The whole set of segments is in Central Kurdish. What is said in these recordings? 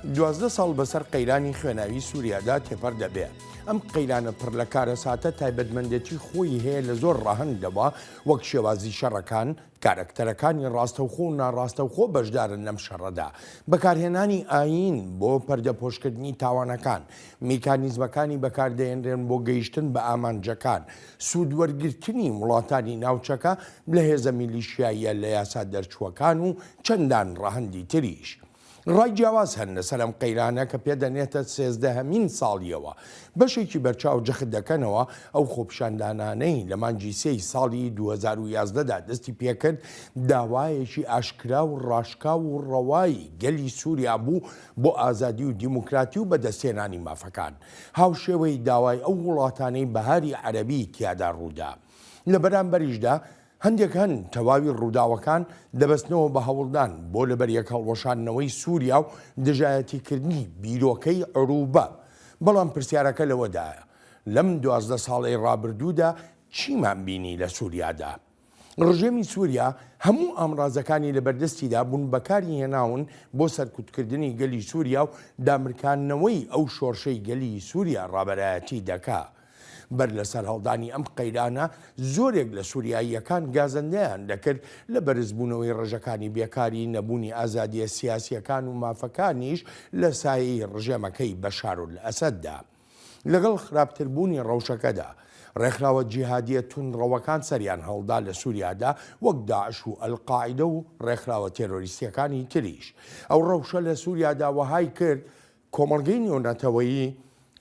12 ساڵ بەسەر قەیرانی خوێناوی سووریادا تێپەر دەبێ. ئەم قەیرانە پڕ لە کارەساتە تایبەتمەندێتی خۆی هەیە لە زۆر ڕەهەندەوە وەک شێوازی شەڕەکان، کارەکتەرەکانی ڕاستەوخۆ و ناڕاستەوخۆ بەشدارن لەم شەڕەدا، بەکارهێنانی ئایین بۆ پەردەپۆشکردنی تاوانەکان، میکانیزمەکانی بەکاردەهێنرێن بۆ گەیشتن بە ئامانجەکان، سوودوەرگرتنی وڵاتانی ناوچەکە لە هێزە میلیشیاییە لە یاسا دەرچووەکان و چەندان ڕەهەندی تریش. ڕای جیاواز هەن لەسەر ئەم قەیرانە کە پێدەنێتە سێزدەهەمین ساڵیەوە. بەشێکی بەرچاو جەخت دەکەنەوە ئەو خۆپیشاندانانەی لە مانگی سێی ساڵی 2011 دا دەستی پێکرد داوایەکی ئاشکرا و ڕاشکاو و ڕەوای گەلی سوریا بوو بۆ ئازادی و دیموکراتی و بەدەستهێنانی مافەکان هاوشێوەی داوای ئەو وڵاتانەی بەهاری عەرەبی تیادا ڕوودا. لە بەرامبەریشدا هەندێک هەن تەواوی ڕووداوەکان دەبەستنەوە بە هەوڵدان بۆ لەبەریەکهەڵوەشاندنەوەی سووریا و دژایەتیکردنی بیرۆکەی عروبە، بەڵام پرسیارەکە لەوەدایە لەم 12 ساڵەی ڕابردوودا چیمان بینی لە سووریادا؟ ڕژێمی سووریا هەموو ئامڕازەکانی لەبەردەستیدا بوون بەکاری هێناون بۆ سەرکوتکردنی گەلی سووریا و دامرکاندنەوەی ئەو شۆرشەی گەلی سووریا ڕابەرایەتی دەکا. بەر لە سەرهەڵدانی ئەم قەیرانە، زۆرێک لە سوریاییەکان گازەندەیان دەکرد لە بەرزبوونەوەی ڕێژەکانی بێکاری، نەبوونی ئازادییە سیاسییەکان و مافەکانیش لە سایەی ڕژێمەکەی بەشارولئەسەددا. لەگەڵ خراپتربوونی ڕەوشەکەدا، ڕێکخراوە جیهادییە توندڕەوەکان سەریان هەڵدا لە سوریادا وەک داعش و ئەلقاعیدە و ڕێکخراوە تێرۆریستییەکانی تریش. ئەو ڕەوشە لە سوریادا وەهای کرد کۆمەڵگەی نێونەتەوەیی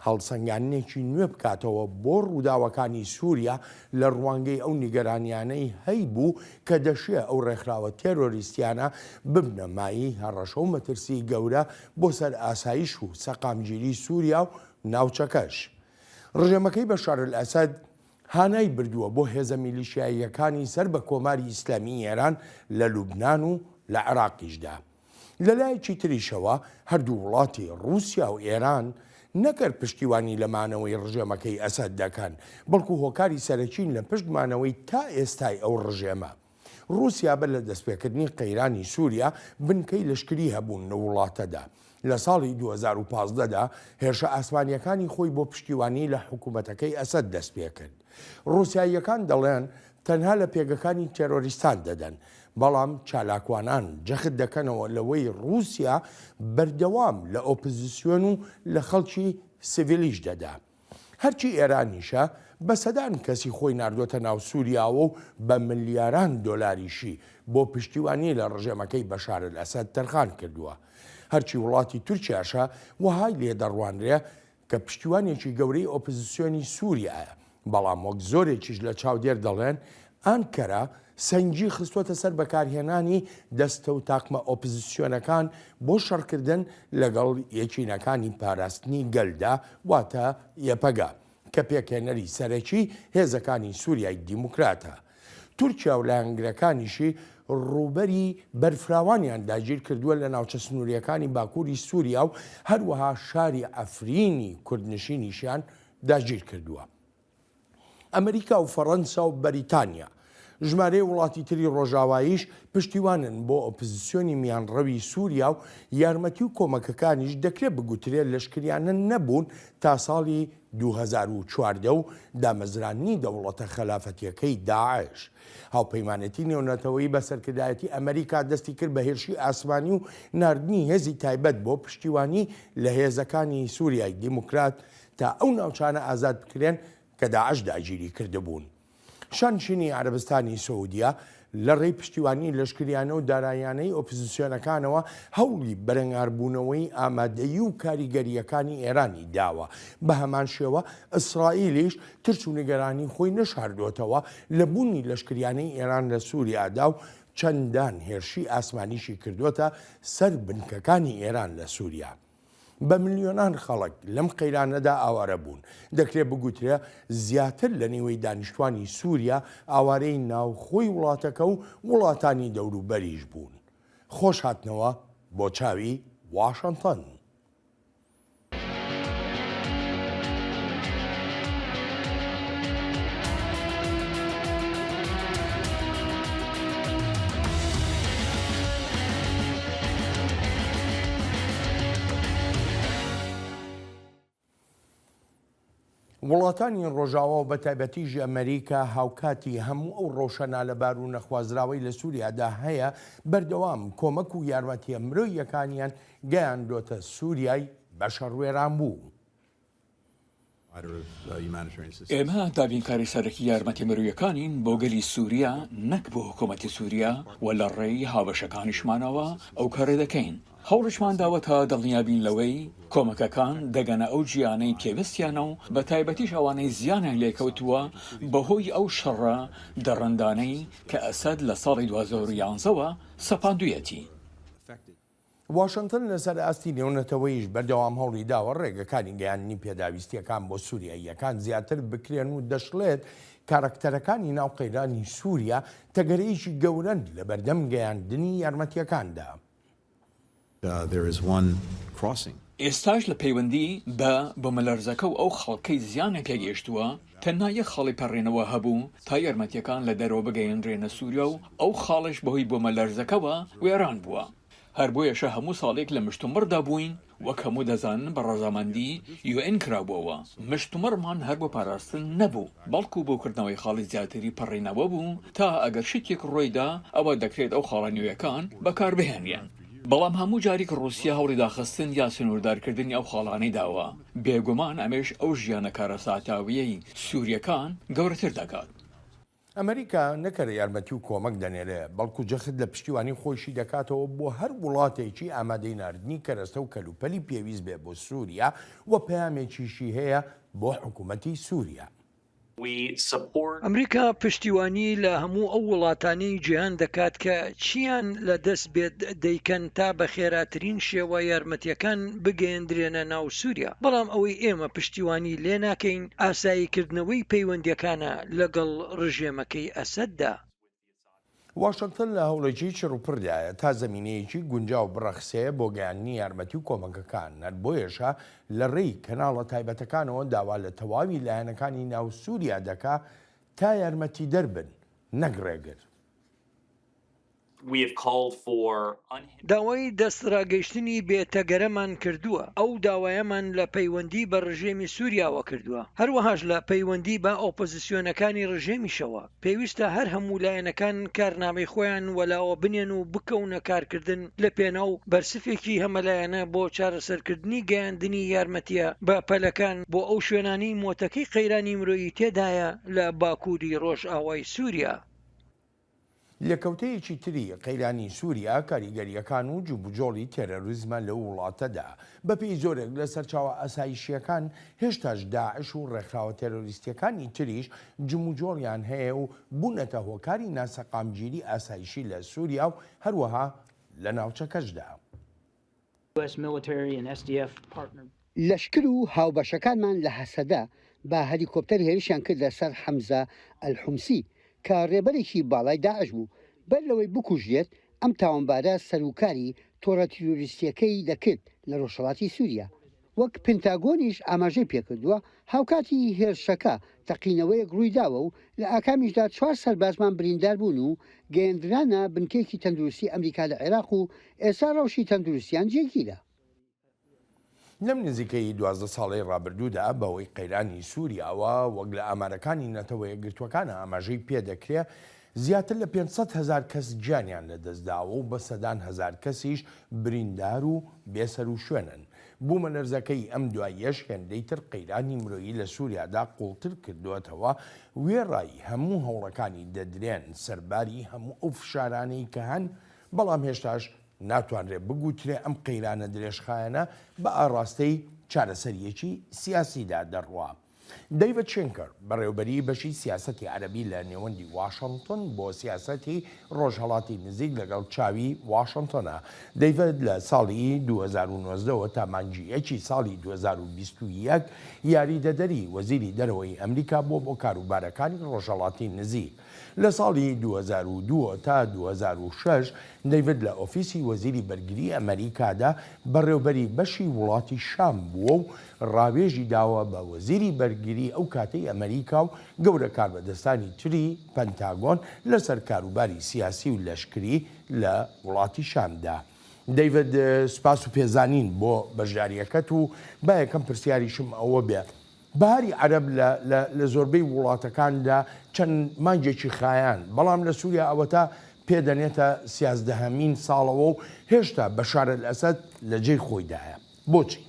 هەڵسەنگاندنێکی نوێ بکاتەوە بۆ ڕووداوەکانی سووریا لە ڕوانگەی ئەو نیگەرانیانەی هەیبوو کە دەشێ ئەو ڕێکخراوە تێرۆریستیانە ببنە مایەی هەڕەشە و مەترسی گەورە بۆ سەر ئاسایش و سەقامگیری سووریا و ناوچەکەش. ڕژێمەکەی بەشارئەسەد هانای بردووە بۆ هێزە میلیشیاییەکانی سەر بە کۆماری ئیسلامیی ئێران لە لوبنان و لە عێراقیشدا. لە لایەکی تریشەوە هەردوو وڵاتی ڕووسیا و ئێران نەک هەر پشتیوانی لە مانەوەی ڕژێمەکەی ئەسەد دەکەن، بەڵکو هۆکاری سەرەکین لە پشت مانەوەی تا ئێستای ئەو ڕژێمە. ڕووسیا بەر لە دەستپێکردنی قەیرانی سووریا بنکەی لەشکری هەبوون لەو وڵاتەدا. لە ساڵی 2015 دا هێرشە ئاسمانییەکانی خۆی بۆ پشتیوانی لە حکوومەتەکەی ئەسەد دەستپێکرد. ڕووسیاییەکان دەڵێن تەنها لە پێگەکانی تێرۆریستان دەدەن، بەڵام چالاکوانان جەخت دەکەنەوە لەوەی ڕووسیا بەردەوام لە ئۆپزسیۆن و لە خەڵکی سڤیلیش دەدا. هەرچی ئێرانیشە بە سەدان کەسی خۆی ناردۆتە ناو سووریاوە و بە ملیاران دۆلاریشی بۆ پشتیوانی لە ڕژێمەکەی بەشار ئەلئەسەد تەرخان کردووە. هەرچی وڵاتی تورکیاشە وەهای لێ دەڕوانرێ کە پشتیوانێکی گەورەی ئۆپزسیۆنی سووریایە، بەڵام وەک زۆرێکیش لە چاودێر دەڵێن، ئانکەرە سەنگی خستووەتە سەر بەکارهێنانی دەستە و تاقمە ئۆپزسیۆنەکان بۆ شەڕکردن لەگەڵ یەکینەکانی پاراستنی گەلدا، واتە یەپەگە، کە پێکهێنەری سەرەکی هێزەکانی سووریای دیموکراتە. تورکیا و لایەنگرەکانیشی ڕووبەری بەرفراوانیان داگیرکردووە لە ناوچە سنوورییەکانی باکووری سووریا و هەروەها شاری عەفرینی کوردنشینیشیان داگیرکردووە. ئەمریکا و فەڕەنسا و بەریتانیا ژمارەی وڵاتی تری ڕۆژاواییش پشتیوانن بۆ ئۆپزسیۆنی میانڕەوی سووریا و یارمەتی و کۆمەکەکانیش دەکرێت بگوترێت لەشکریانە نەبوون تا ساڵی 2014 و دامەزراندنی دەوڵەتە خەلافەتیەکەی داعش. هاوپەیمانێتی نێونەتەوەیی بە سەرکردایەتی ئەمریکا دەستی کرد بە هێرشی ئاسمانی و ناردنی هێزی تایبەت بۆ پشتیوانی لە هێزەکانی سوریای دیموکرات تا ئەو ناوچانە ئازاد بکرێن کە داعش داگیری کردبوون. شانشینی عەرەبستانی سعودیە لە ڕێی پشتیوانی لەشکریانە و داراییانەی ئۆپزسیۆنەکانەوە هەوڵی بەرەنگاربوونەوەی ئامادەیی و کاریگەرییەکانی ئێرانی داوە، بە هەمان شێوە ئیسرائیلیش ترس و نیگەرانی خۆی نەشاردۆتەوە لە بوونی لەشکریانەی ئێران لە سوریادا و چەندان هێرشی ئاسمانیشی کردۆتە سەر بنکەکانی ئێران لە سوریا. بە ملیۆنان خەڵک لەم قەیرانەدا ئاوارە بوون، دەکرێت بگوترێ زیاتر لە نیوەی دانیشتوانی سووریا ئاوارەی ناوخۆی وڵاتەکە و وڵاتانی دەوروبەریش بوون. خۆش هاتنەوە بۆ چاوی واشنتن. وڵاتانی ڕۆژاوا و بەتایبەتیش ئەمەریکا هاوکاتی هەموو ئەو ڕەوشە نالەبار و نەخوازراوەی لە سوریادا هەیە، بەردەوام کۆمەک و یارمەتییە مرۆییەکانیان گەیاندۆتە سوریای بەشەڕوێرانبوو. ئێمە دابینکاری سەرەکی یارمەتی مرۆیەکانین بۆ گەلی سوریا نەک بۆ حکومەتی سوریا و لە ڕێی هاوبەشەکانیشمانەوە ئەو کارە دەکەین. هەوڵیشمان داوە تا دڵنیابین لەوەی کۆمەکەکان دەگەنە ئەو جیانەی پێویستیانە و بە تایبەتیش ئەوانەی زیانیان لێکەوتووە بەهۆی ئەو شەڕە دڕندانەی کە ئەسەد لە ساڵی 2011 وە سەپاندوویەتی. واشنتن لەسەر ئاستی نێونەتەوەییش بەردەوام هەوڵی داوە ڕێگەکانی گەیاندنی پێداویستییەکان بۆ سووریاییەکان زیاتر بکرێن و دەشڵێت کارەکتەرەکانی ناو قەیرانی سووریا تەگەرەیەکی گەورەن لەبەردەم گەیاندنی یارمەتییەکاندا. ئێستاش لە پەیوەندی بە بومەلەرزەکە و ئەو خەڵکەی زیانیان پێگەیشتووە، تەنها یەک خاڵی پەڕینەوە هەبوو تا یارمەتییەکان لە دەرەوە بگەیەنرێنە سوریا و ئەو خاڵەش بەهۆی بومەلەرزەکەوە وێران بووە. هەر بۆیەشە هەموو ساڵێک لە مشتومڕدا بووین، وەک هەموو دەزانن بە ڕەزامەندی یوئێن کرابووەوە، مشتومڕمان هەر بۆ پاراستن نەبوو، بەڵکو بۆ کردنەوەی خاڵی زیاتری پەڕینەوە بوو تا ئەگەر شتێک ڕوویدا ئەوا دەکرێت ئەو خاڵە نوێیەکان بەکاربهێنرێن. بەڵام هەموو جاریک ڕووسیا هەوڵی داخستن یا سنووردارکردنی ئەو خاڵانەی داوە، بێگومان ئەمەیش ئەو ژیانە کارەساتاوییەی سوورییەکان گەورەتر دەکات. ئەمەریکا نەک هەر یارمەتی و کۆمەک دەنێرێ، بەڵکو جەخت لە پشتیوانی خۆیشی دەکاتەوە بۆ هەر وڵاتێکی ئامادەی ناردنی کەرەستە و کەلوپەلی پێویست بێ بۆ سووریا و پەیامێکیشی هەیە بۆ حکومەتی سووریا. ئەمریکا پشتیوانی لە هەموو ئەو وڵاتانەی جیهان دەکات کە چییان لە دەست بێت دەیکەن تا بە خێراترین شێوە یارمەتییەکان بگەیەندرێنە ناو سووریا، بەڵام ئەوەی ئێمە پشتیوانی لێ ناکەین ئاساییکردنەوەی پەیوەندییەکانە لەگەڵ ڕژێمەکەی ئەسەددا. واشنتن لە هەوڵێکی چڕوپڕدایە تا زەمینەیەکی گونجاو بڕەخسێ بۆ گەیاندنی یارمەتی و کۆمەکەکان، هەر بۆیەشە لە ڕێی کەناڵە تایبەتەکانەوە داوا لە تەواوی لایەنەکانی ناو سووریا دەکا تا یارمەتیدەر بن نەک ڕێگر. داوای دەستڕاگەیشتنی بێ تەگەرەمان کردووە، ئەو داوایەمان لە پەیوەندی بە ڕژێمی سووریاوە کردووە، هەروەهاش لە پەیوەندی بە ئۆپۆزسیۆنەکانی ڕژێمیشەوە. پێویستە هەر هەموو لایەنەکان کارنامەی خۆیان وەلاوە بنێن و بکەونە کارکردن لە پێناو بەرسفێکی هەمەلایەنە بۆ چارەسەرکردنی گەیاندنی یارمەتییە بە پەلەکان بۆ ئەو شوێنانەی مۆتەکەی قەیرانی مرۆیی تێدایە لە باکووری ڕۆژئاوای سووریا. لێکەوتەیەکی تری قەیرانی سووریا کاریگەرییەکان و جموجۆڵی تێرۆریزمە لەو وڵاتەدا. بەپێی زۆرێک لە سەرچاوە ئاسایشییەکان، هێشتاش داعش و ڕێکخراوە تێرۆریستییەکانی تریش جموجۆڵیان هەیە و بوونەتە هۆکاری ناسەقامگیری ئاسایشی لە سووریا و هەروەها لە ناوچەکەشدا. لەشکر و هاوبەشەکانمان لە هەسەدە بە هەلیکۆپتەر هێرشیان کردە سەر حەمزە ئەلحومسی کە ڕێبەرێکی باڵای داعش بوو. بەر لەوەی بکوژرێت، ئەم تاوانبارە سەروکاری تۆڕە تیرۆریستییەکەی دەکرد لە ڕۆژهەڵاتی سووریا. وەک پنتاگۆنیش ئاماژەی پێکردووە، هاوکاتی هێرشەکە تەقینەوەیەک ڕوویداوە و لە ئاکامیشدا چوار سەربازمان برینداربوون و گەیەندرانە بنکەیەکی تەندروستی ئەمریکا لە عێراق و ئێستا ڕەوشی تەندروستیان جێگیرە. لەم نزیکەی 12 ساڵەی ڕابردوودا بەهۆی قەیرانی سووریاوە وەک لە ئامارەکانی نەتەوەیەکگرتووەکان ئاماژەی پێدەکرێ زیاتر لە 500 هەزار کەس گیانیان لەدەستداوە و بە سەدان هەزار کەسیش بریندار و بێسەروشوێنن. بوومەلەرزەکەی ئەم دواییەش هێندەی تر قەیرانی مرۆیی لە سووریادا قووڵتر کردووەتەوە، وێڕای هەموو هەوڵەکانی دەدرێن سەرباری هەموو ئەو فشارانەی کە هەن، بەڵام هێشتاش ناتوانرێت بگوترێ ئەم قەیرانە درێژخایەنە بە ئاڕاستەی چارەسەرییەکی سیاسیدا دەڕوا. دەیڤد شینکەر، بەڕێوەبەری بەشی سیاسەتی عەرەبی لە نێوەندی واشنتن بۆ سیاسەتی ڕۆژهەڵاتی نزیک لەگەڵ چاوی واشنتنە. دەیڤد لە ساڵی 2019 وە تا مانگی یەکی ساڵی 2021 یاریدەدەری وەزیری دەرەوەی ئەمریکا بووە بۆ کاروبارەکانی ڕۆژهەڵاتی نزیک. لە ساڵی 2002 تا 2006 دەیڤد لە ئۆفیسی وەزیری بەرگری ئەمەریکادا بەڕێوبەری بەشی وڵاتی شام بووە و ڕاوێژی داوە بە وەزیری بەرگری ئەو کاتەی ئەمەریکا و گەورە کاربەدەستانی تری پەنتاگۆن لەسەر کاروباری سیاسی و لەشکری لە وڵاتی شامدا. دەیڤد سوپاس و پێزانین بۆ بەشدارییەکەت و با یەکەم پرسیاریشم ئەوە بێ. بەهاری عەرەب لە لە لە زۆربەی وڵاتەکاندا چەند مانگێکی خایاند، بەڵام لە سووریا ئەوەتا پێ دەنێتە سیازدەهەمین ساڵەوە و هێشتا بەشار ئەلئەسەد لە جێی خۆیدایە. بۆچی؟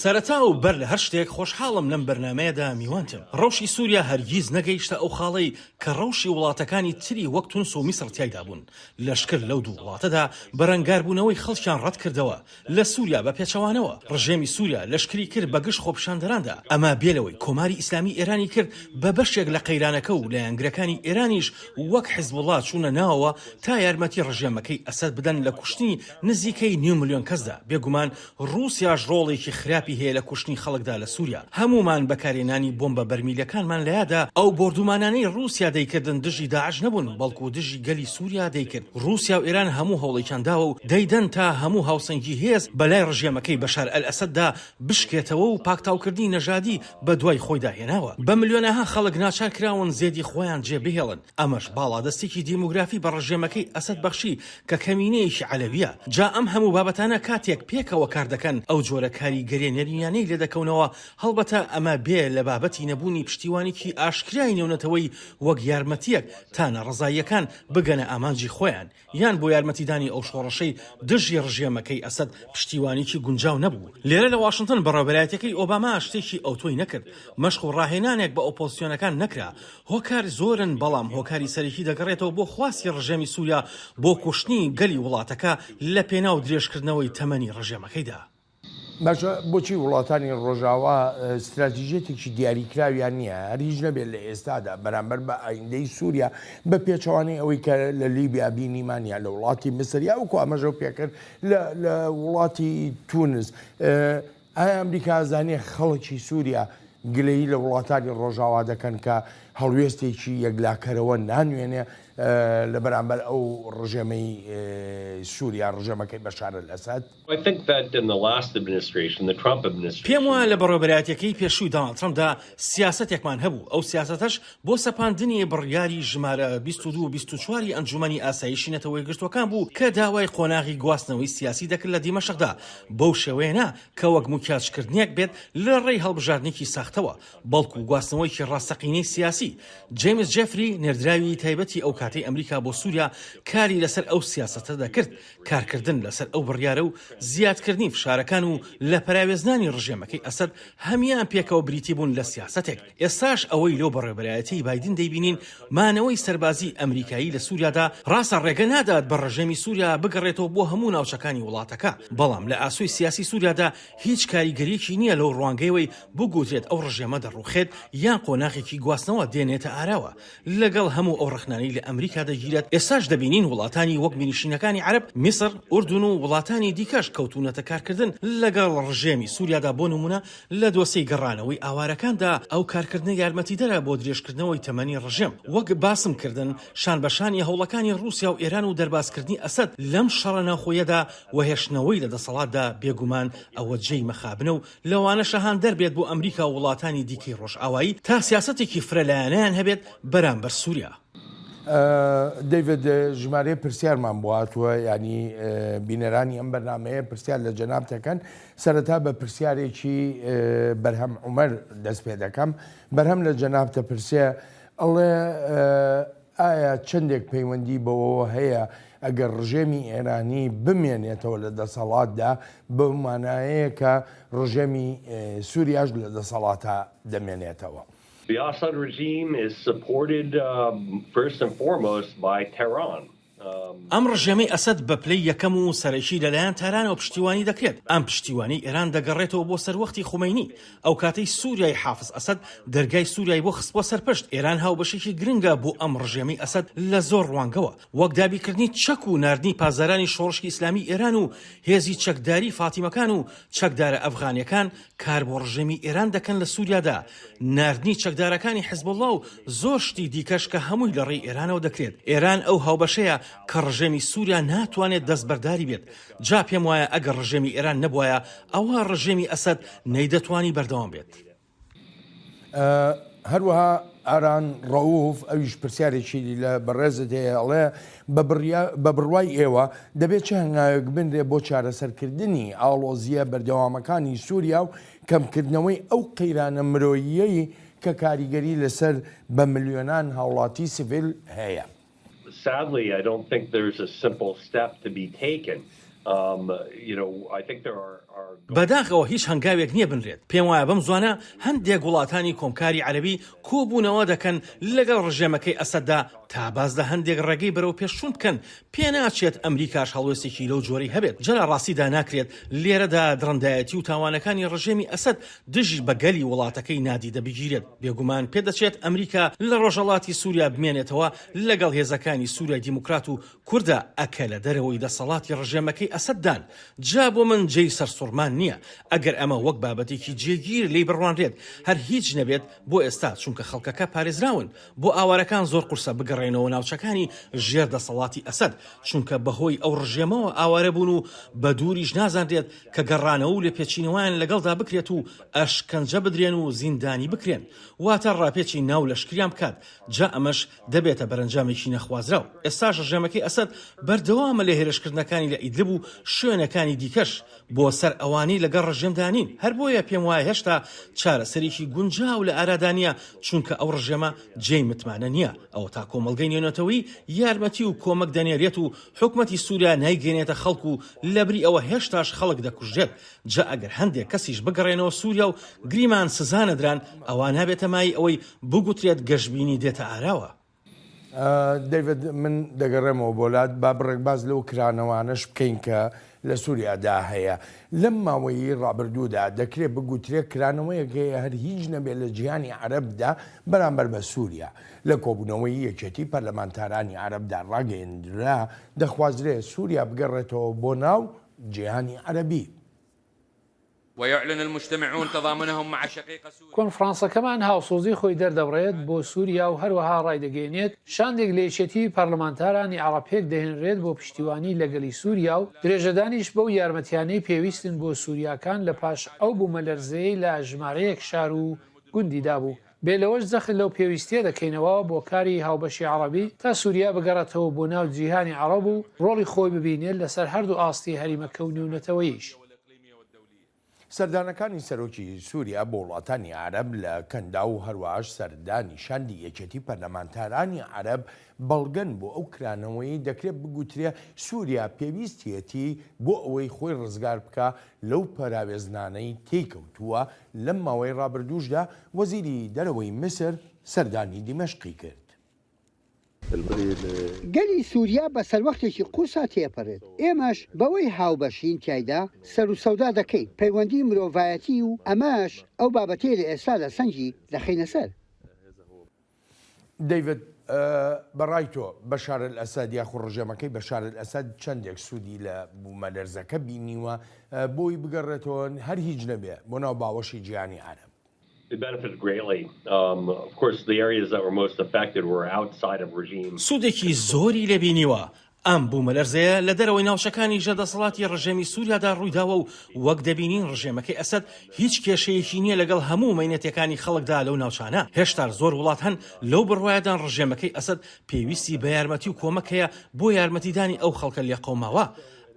سەرەتا و بەر لە هەر شتێک خۆشحاڵم لەم بەرنامەیەدا میوانتم. ڕەوشی سووریا هەرگیز نەگەیشتە ئەو خاڵەی کە ڕەوشی وڵاتەکانی تری وەک تونس و میسڕ تیایدا بوون. لەشکر لەو دوو وڵاتەدا بەرەنگاربوونەوەی خەڵکیان ڕەتکردەوە. لە سووریا بە پێچەوانەوە، ڕژێمی سووریا لەشکری کرد بە گژ خۆپیشاندەراندا، ئەمە بێ لەوەی کۆماری ئیسلامی ئێرانی کرد بە بەشێک لە قەیرانەکە و لایەنگرەکانی ئێرانیش وەک حزبوڵا چوونە ناوەوە تا یارمەتی ڕژێمەکەی ئەسەد بدەن لە کوشتنی نزیکەی نیو ملیۆن کەسدا، بێگومان ڕووسیاش ڕۆڵێکی خراپی هەیە لە کوشتنی خەڵکدا لە سووریا، هەموومان بەکارهێنانی بۆمبە بەرمیلەکانمان لەیادە، ئەو بۆردومانانەی ڕووسیا دەیکردن دژی داعش نەبوون، بەڵکو دژی گەلی سووریا دەیکرد، ڕووسیا و ئێران هەموو هەوڵێکیان داوە و دەیدەن تا هەموو هاوسەنگی هێز بەلای ڕژێمەکەی بەشار ئەلئەسەددا بشکێتەوە و پاکتاوکردنی نەژادی بەدوای خۆیدا هێناوە. بە ملیۆنەها خەڵک ناچار کراون زێدی خۆیان جێ بهێڵن، ئەمەش باڵادەستیی دیموگرافی بە ڕژێمەکەی ئەسەد بەخشی کە کەمینەیەکی عەلەوییە. جا ئەم هەموو بابەتانە کاتێک پێکەوە کار دەکەن ئەو جۆرە کاریگەریە نەرێنیانەی لێدەکەونەوە، هەڵبەتە ئەمە بێ لە بابەتی نەبوونی پشتیوانیی ئاشکرای نێونەتەوەیی وەک یارمەتییەک تا ناڕەزاییەکان بگەنە ئامانجی خۆیان یان بۆ یارمەتیدانی ئەو شۆڕشەی دژی ڕژێمەکەی ئەسەد پشتیوانیی گونجاو نەبوو. لێرە لە واشنتن بەڕێوەبەرایەتیەکەی ئۆباما شتێکی ئەوتۆی نەکرد، مەشق و ڕاهێنانێک بە ئۆپۆزسیۆنەکان نەکرا. هۆکار زۆرن بەڵام هۆکاری سەرەکی دەگەڕێتەوە بۆ خواستی ڕژێمی سوریا بۆ کوشتنی گەلی وڵاتەکە لە پێناو درێژکردنەوەی تەمەنی ڕژێمەکەیدا. باشە بۆچی وڵاتانی ڕۆژاوا ستراتیژیەتێکی دیاریکراویان نییە هەر هیچ نەبێت لە ئێستادا بەرامبەر بە ئایندەی سووریا بە پێچەوانەی ئەوەی کە لە لیبیا بینیمان یا لە وڵاتی میسر یا وەکو ئاماژەو پێکرد لە لە وڵاتی تونس ئایا ئەمریکا ئەزانێ خەڵکی سووریا گلەیی لە وڵاتانی ڕۆژاوا دەکەن کە هەڵوێستێکی یەکلاکەرەوە نانوێنێ لە بەرامبەر ئەو ڕژێمەی سووریا ڕژێمەکەی بەشار ئەلئەسەد؟ پێم وایە لە بەڕێوەبەرایەتیەکەی پێشووی داناڵد ترەمپدا سیاسەتێکمان هەبوو، ئەو سیاسەتەش بۆ سەپاندنی بڕیاری ژمارە 22 24 ی ئەنجومەنی ئاسایشی نەتەوە یەکگرتووەکان بوو کە داوای قۆناغی گواستنەوەی سیاسی دەکرد لە دیمەشقدا بەو شێوەیە نا کە وەک مکیاجکردنێک بێت لە ڕێی هەڵبژاردنێکی ساختەوە بەڵکو گواستنەوەیەکی ڕاستەقینەی سیاسی. جەیمس جێفری نێردراوی تایبەتی ئەو کاتەی ئەمریکا بۆ سوریا کاری لەسەر ئەو سیاسەتە دەکرد کارکردن لەسەر ئەو بڕیارە و زیادکردنی فشارەکان و لە پەراوێزنانی ڕژێمەکەی ئەسەد هەموان پێکەوە بریتی بوون لە سیاسەتێک. ئێستاش ئەوەی لەو بەڕێوەبەرایەتیەی بایدن دەیبینین مانەوەی سەربازیی ئەمریکایی لە سوریادا ڕاستە ڕێگە نادات بە ڕژێمی سوریا بگەڕێتەوە بۆ هەموو ناوچەکانی وڵاتەکە بەڵام لە ئاسۆی سیاسی سوریادا هیچ کاریگەریەکی نییە لەو ڕوانگەیەوەی بگوترێت ئەو ڕژێمە دەڕوخێت یان قۆناغێکی گواستنەوە دێنێتە ئاراوە لەگەڵ هەموو ئەو ڕەخنانەی لە ئەمریکا دەگیرێت، ئێستاش دەبینین وڵاتانی وەک میرنشینەکانی عەرەب، میسر، ئوردون و وڵاتانی دیکەش کەوتوونەتە کارکردن لەگەڵ ڕژێمی سوریادا بۆ نموونە لە دۆسێی گەڕانەوەی ئاوارەکاندا ئەو کارکردنە یارمەتیدەرە بۆ درێژکردنەوەی تەمەنی ڕژێم وەک باسم کردن شان بە شانی هەوڵەکانی ڕووسیا و ئێران و دەربازکردنی ئەسەد لەم شەڕە ناوخۆیەدا و هێشتنەوەی لە دەسەڵاتدا بێگومان ئەوە جێی مەخابنە و لەوانەشە هاندەر بێت بۆ ئەمریکا و وڵاتانی دیکەی ڕۆژئاوایی تا سیاسەتێکی فرەلایەنەیان هەبێت بەرامبەر سوریا. دەیڤد ژمارەیە پرسیارمان بۆ هاتووە یانی بینەرانی ئەم بەرنامەیە پرسیار لە جەنابت دەکەن سەرەتا بە پرسیارێکی بەرهەم عومەر دەست پێ دەکەم بەرهەم لە جەنابت دەپرسێ ئەڵێ ئایا چەندێک پەیوەندی بەوەوە هەیە ئەگەر ڕژێمی ئێرانی بمێنێتەوە لە دەسەڵاتدا بەو مانایەیە کە ڕژێمی سوریاش لە دەسەڵاتا دەمێنێتەوە؟ The Assad regime is supported first and foremost by Tehran. ئەم ڕژێمەی ئەسەد بە پلەی یەکەم و سەرەکی لەلایەن تارانەوە پشتیوانی دەکرێت، ئەم پشتیوانیەی ئێران دەگەڕێتەوە بۆ سەروەختی خومەینی، ئەو کاتەی سوریای حافز ئەسەد دەرگای سوریای بۆ خستبوە سەر پشت، ئێران هاوبەشێکی گرنگە بۆ ئەم ڕژێمەی ئەسەد لە زۆر ڕوانگەوە، وەک دابیکردنی چەک و ناردنی پاسدارانی شۆڕشی ئیسلامی ئێران و هێزی چەکداری فاتیمەکان و چەکدارە ئەفغانیەکان کار بۆ ڕژێمی ئێران دەکەن لە سوریادا، ناردنی چەکدارەکانی حزبوڵا و زۆر شتی دیکەش کە هەمووی لە ڕێی ئێرانەوە دەکرێت. ئێران ئەو هاوبەشەیە کە ڕژێمی سوریا ناتوانێت دەستبەرداری بێت. جا پێم وایە ئەگەر ڕژێمی ئێران نەبوایە ئەوا ڕژێمی ئەسەد نەیدەتوانی بەردەوام بێت. هەروەها ئاران ڕەوف ئەویش پرسیارێکی لە بەڕێزت هەیە ئەڵێ بە بڕوای ئێوە دەبێت چ هەنگاوێک بنرێ بۆ چارەسەرکردنی ئاڵۆزییە بەردەوامەکانی سووریا و کەمکردنەوەی ئەو قەیرانە مرۆییەی کە کاریگەری لەسەر بە ملیۆنان هاوڵاتی سڤیل هەیە؟ Sadly, I don't think there's a simple step to be taken. You know, I think there are. بەداخەوە هیچ هەنگاوێک نییە بنرێت، پێم وایە بەم زوانە هەندێک وڵاتانی کۆمکاری عەرەبی کۆبوونەوە دەکەن لەگەڵ ڕژێمەکەی ئەسەددا تا باس لە هەندێک ڕێگەی بەرەوپێشچوون بکەن، پێناچێت ئەمریکاش هەڵوێستێکی لەو جۆرەی هەبێت، جا لە ڕاستیدا ناکرێت لێرەدا دڕندایەتی و تاوانەکانی ڕژێمی ئەسەد دژ بە گەلی وڵاتەکەی نادیدە بگیرێت، بێگومان پێدەچێت ئەمریکا لە ڕۆژهەڵاتی سوریا بمێنێتەوە لەگەڵ هێزەکانی سوریای دیموکرات و کوردە ئەکە لە دەرەوەی دەسەڵاتی ڕژێمەکەی ئەسەد دان، جا بۆ من جێی سەرسوڕمان نییە ئەگەر ئەمە وەک بابەتێکی جێگیر لێی بڕوانرێت، هەر هیچ نەبێت بۆ ئێستا چونکە خەڵکەکە پارێزراون، بۆ ئاوارەکان زۆر قورسە بگەڕێنەوە ناوچەکانی ژێر دەسەڵاتی ئەسەد، چونکە بەهۆی ئەو ڕژێمەوە ئاوارە بوون و بە دووریش نازانرێت کە گەڕانەوە و لێپێچینەوەیان لەگەڵدا بکرێت و ئەشکەنجە بدرێن و زیندانی بکرێن، واتە ڕاپێچی ناو لەشکریان بکات، جا ئەمەش دەبێتە بەرەنجامێکی نەخوازراو. ئێستاش ڕژێمەکەی ئەسەد بەردەوامە لە هێرشکردنەکانی لە ئیدلب و شوێنەکانی دیکەش بۆ سەر ئەوانەی لەگەڵ ڕژێمدا نین، هەر بۆیە پێم وایە هێشتا چارەسەرێکی گونجاو لە ئارادا نییە، چونکە ئەو ڕژێمە جێی متمانە نییە، ئەوەتا کۆمەڵگەی نێونەتەوەیی یارمەتی و کۆمەک دەنێرێت و حکومەتی سوریا نایگەیەنێتە خەڵک و لەبری ئەوە هێشتاش خەڵک دەکوژرێت، جا ئەگەر هەندێک کەسیش بگەڕێنەوە سوریا و گریمان سزا نەدران، ئەوا نابێتە مایەی ئەوەی بگوترێت گەشبینی دێتە ئاراوە. دەیڤد، من دەگەڕێمەوە بۆ لات، با بڕێک باس لەو کرانەوانەش بکەین کە لە سوریادا هەیە. لەم ماوەیەی ڕابردوودا دەکرێ بگوترێ کرانەوەیەک هەیە هەر هیچ نەبێ لە جیهانی عەرەبدا بەرامبەر بە سوریا. لە کۆبوونەوەی یەکێتی پەرلەمانتارانی عەرەبدا ڕاگەیەندرا دەخوازرێ سوریا بگەڕێتەوە بۆ ناو جیهانی عەرەبی. ويعلن المجتمعون تضامنهم مع الشقيقة سوريا. کۆنفرانسەکەمان هاوسۆزی خۆی دەردەبڕێت بۆ سوریا و هەروەها ڕایدەگەیەنێت شاندێک لە یەکێتی پەرلەمانتارانی عەڕەب پێکدەهێنرێت بۆ پشتیوانی لە گەلی سوریا و درێژەدانیش بەو یارمەتیانەی پێویستن بۆ سوریاکان لە پاش ئەو بومەلەرزەیەی لە ژمارەیەک شار و گوندی دابوو. بێ لەوەش جەخت لەو پێویستیە دەکەینەوە بۆ کاری هاوبەشی عەڕەبی تا سوریا بگەڕێتەوە بۆ ناو جیهانی عەڕەب و ڕۆڵی خۆی ببینێت لەسەر هەردوو ئاستی هەریمەکە و نێونەتەوەییش. سەردانەکانی سەرۆکی سوریا بۆ وڵاتانی عەرەب لە کەنداو و هەروەهاش سەردانی شاندی یەکێتی پەرلەمانتارانی عەرەب بەڵگەن بۆ ئەو کرانەوەیەی دەکرێت بگوترێ سوریا پێویستیەتی بۆ ئەوەی خۆی ڕزگار بکا لەو پەراوێزنانەی تێی کەوتووە، لەم ماوەی ڕابردووشدا وەزیری دەرەوەی میسر سەردانی دیمەشقی کرد. گەلی سووریا بە سەروەختێکی قورسا تێپەرێت، ئێمەش بەوەی هاوبەشین تیایدا سەروسەودا دەکەین، پەیوەندی مرۆڤایەتی و ئەمەش ئەو بابەتەیە لە ئێستادا سەنگی دەخەینە سەر. دەیڤد، بە ڕای تۆ بەشار ئەلئەسەد یاخود ڕژێمەکەی بەشار ئەلئەسەد چەندێک سوودی لە بوومەلەرزەکە بینیوە بۆی بگەڕێتەوە هەر هیچ نەبێ بۆ ناو باوەشی جیهانی عەرەب؟ سوودێکی زۆری لێ بینیوە، ئەم بوومەلەرزەیە لە دەرەوەی ناوچەکانی ژێر دەسەڵاتی ڕژێمی سووریادا ڕوویداوە و وەک دەبینین ڕژێمەکەی ئەسەد هیچ کێشەیەکی نییە لەگەڵ هەموو مەینەتیەکانی خەڵکدا لەو ناوچانە. هێشتا زۆر وڵات هەن لەو بڕوایەدان ڕژێمەکەی ئەسەد پێویستی بە یارمەتی و کۆمەک هەیە بۆ یارمەتیدانی ئەو خەڵکە لێقەوماوە.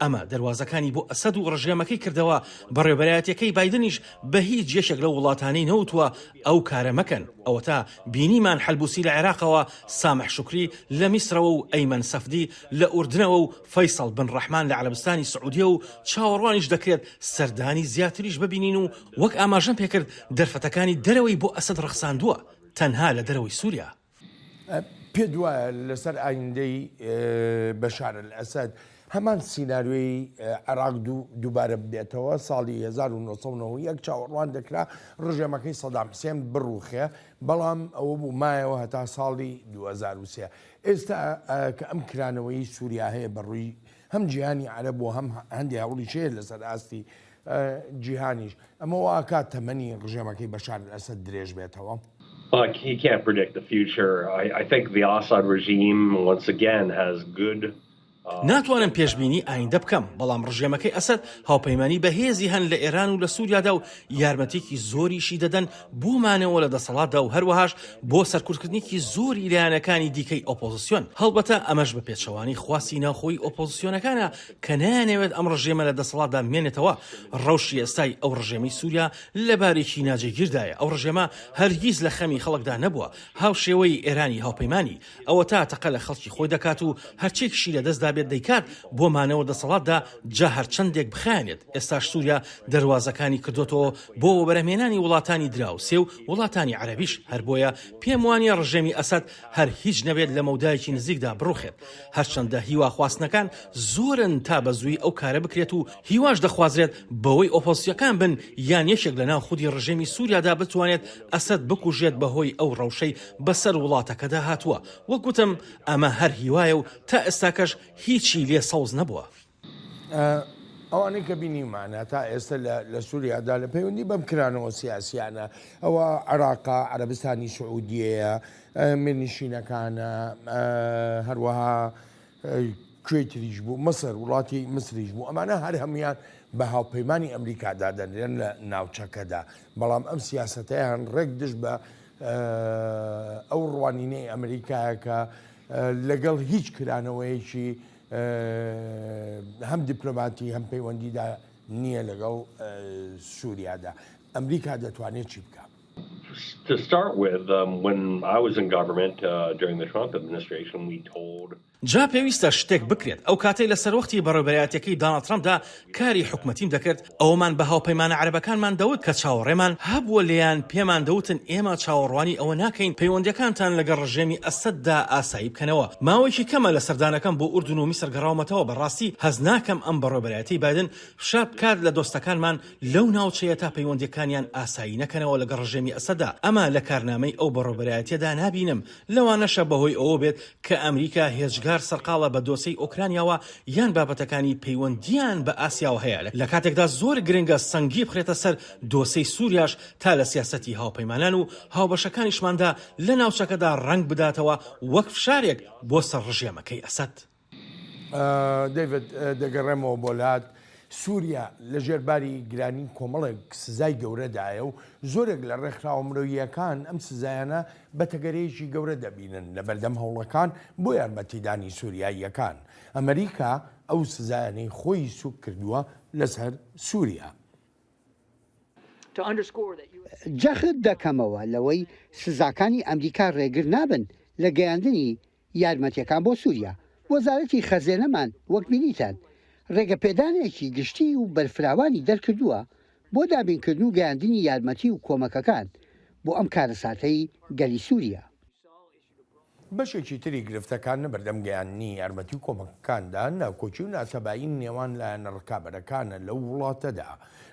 ئەمە دەروازەکانی بۆ ئەسەد و ڕژێمەکەی کردەوە، بەڕێوبەرایەتیەکەی بایدنیش بە هیچ یەکێک لەو وڵاتانەی نەوتووە ئەو کارە مەکەن، ئەوەتا بینیمان حەلبوسی لە عێراقەوە، سامح شوکری لە میسرەوە و ئەیمەن سەفدی لە ئوردنەوە و فەیسەڵ بن ڕەحمان لە عەرەبستانی سعودیە و چاوەڕوانیش دەکرێت سەردانی زیاتریش ببینین و وەک ئاماژەم پێکرد دەرفەتەکانی دەرەوەی بۆ ئەسەد ڕەخساندووە تەنها لە دەرەوەی سوریا. پێت وایە لەسەر ئایندەی بەشار ئەلئەسەد هەمان سیناریۆی عێراق دووبارە ببێتەوە؟ ساڵی 1991 چاوەڕوان دەکرا ڕژێمەکەی سەدام حسێن بڕوخێ، بەڵام ئەوە بوو مایەوە هەتا ساڵی 2003. ئێستا کە ئەم کرانەوەی سووریا هەیە بەڕووی هەم جیهانی عەرەب و هەم هەندێ هەوڵیش هەیە لەسەر ئاستی جیهانیش، ئەمە وا ئەکات تەمەنی ڕژێمەکەی بەشار ئەلئەسەد درێژ بێتەوە؟ He can't predict the future. I think the Assad regime once again has good. ناتوانم پێشبینی ئایندە بکەم، بەڵام ڕژێمەکەی ئەسەد هاوپەیمانی بەهێزی هەن لە ئێران و لە سوریادا و یارمەتیەکی زۆریشی دەدەن بۆ مانەوە لە دەسەڵاتدا و هەروەهاش بۆ سەرکوتکردنێکی زۆری لایەنەکانی دیکەی ئۆپۆزسیۆن، هەڵبەتە ئەمەش بە پێچەوانەی خواستی ناوخۆیی ئۆپۆزسیۆنەکانە کە نایانەوێت ئەم ڕژێمە لە دەسەڵاتدا بمێنێتەوە، ڕەوشی ئێستای ئەو ڕژێمەی سوریا لە بارێکی ناجێگیردایە، ئەو ڕژێمە هەرگیز لە خەمی خەڵکدا نەبووە، هاوشێوەی ئێرانی هاوپەیمانی، ئەوەتا تەقە لە خەڵکی خۆی دەکات و هەرچیەکیشی لەدەستدا بێت دەیکات بۆ مانەوە دەسەڵاتدا جا هەرچەندێک بخایەنێت، ئێستاش سوریا دەروازەکانی کردۆتەوە بۆ وەبەرهەمێنانی وڵاتانی دراوسێ و وڵاتانی عەرەبیش، هەربۆیە پێم وانیە ڕژێمی ئەسەد هەر هیچ نەبێت لە مەودایەکی نزیکدا بڕوخێت، هەرچەندە هیواخواستنەکان زۆرن تا بە زوویی ئەو کارە بکرێت و هیواش دەخوازرێت بەوەی ئۆپۆزسیەکان بن یان یەکێک لەناو خودی ڕژێمی سوریادا بتوانێت ئەسەد بکوژێت بەهۆی ئەو ڕەوشەی بەسەر وڵاتەکەدا هاتووە، وەک گوتم ئەمە هەر هیوایە و تا ئێستاکەش هیچی لێ سەوز نەبووە. ئەوانەی کە بینیومانە تا ئێستا لە سوریادا لە پەیوەندی بەم کرانەوە سیاسیانە ئەوە عێراقە، عەرەبستانی سعودیەیە، میرنشینەکانە، هەروەها کوێی تریش بوو، مسر، وڵاتی مسریش بوو، ئەمانە هەر هەموویان بە هاوپەیمانی ئەمریکا دادەنرێن لە ناوچەکەدا، بەڵام ئەم سیاسەتەیان ڕێک دژ بە ئەو ڕوانینەی ئەمریکایە کە لەگەڵ هیچ کرانەوەیەکی هەم دیپلۆماتی هەم پەیوەندیدا نییە لەگەڵ سووریادا. ئەمریکا دەتوانێت چی بکات؟ To start with, when I was in government during the Trump administration, we told. جا پێویستە شتێک بکرێت، ئەو کاتەی لە سەروەختی بەڕێوبەرایەتیەکەی داناڵد ترەمپدا کاری حکومەتیم دەکرد، ئەوەمان بە هاوپەیمانە عەرەبەکانمان دەوت کە چاوەڕێمان هەبووە لێیان، پێمان دەوتن ئێمە چاوەڕوانی ئەوە ناکەین پەیوەندیەکانتان لەگەڵ ڕژێمی ئەسەددا ئاسایی بکەنەوە. ماوەیەکی کەمە لە سەردانەکەم بۆ ئوردن و میسر گەڕاومەتەوە، بەڕاستی هەست ناکەم ئەم بەڕێوبەرایەتیەی بایدن فشار بکات لە دۆستەکانمان لەو ناوچەیە تا پەیوەندیەکانیان ئاسایی نەکەنەوە لەگەڵ ڕژێمی ئەسەددا، ئەمە لە کارنامەی ئەو بەڕێوبەرایەتیەدا نابینم، لەوانەشە بەهۆی ئەوە بێت کە ئەمریکا هێجگار سەرقاڵە بە دۆسێی ئۆکرانیاوە یان بابەتەکانی پەیوەندییان بە ئاسیاوە هەیە، لە کاتێکدا زۆر گرنگە سەنگی بخرێتە سەر دۆسێی سوریاش تا لە سیاسەتی هاوپەیمانان و هاوبەشەکانیشماندا لە ناوچەکەدا ڕەنگ بداتەوە وەک فشارێک بۆ سەر ڕژێمەکەی ئەسەد. دەیڤد، دەگەڕێمەوە بۆ لات. سووریا لە ژێر باری گرانی کۆمەڵێک سزای گەورەدایە و زۆرێک لە ڕێکخراوە مرۆییەکان ئەم سزایانە بە تەگەرەیەکی گەورە دەبینن لە بەردەم هەوڵەکان بۆ یارمەتیدانی سووریاییەکان. ئەمریکا ئەو سزایانەی خۆی سووک کردووە لەسەر سووریا. جەخت دەکەمەوە لەوەی سزاکانی ئەمریکا ڕێگر نابن لە گەیاندنی یارمەتیەکان بۆ سوریا، وەزارەتی خەزێنەمان وەک بینیتان ڕێگەپێدانێکی گشتی و بەرفراوانی دەرکردووە بۆ دابینکردن و گەیاندنی یارمەتی و کۆمەکەکان بۆ ئەم کارەساتەی گەلی سوریا. بەشێکی تری گرفتەکان لە بەردەم گەیاندنی یارمەتی و کۆمەکەکاندا ناکۆکی و ناتەبایی نێوان لایەنە ڕکابەرەکانە لەو وڵاتەدا.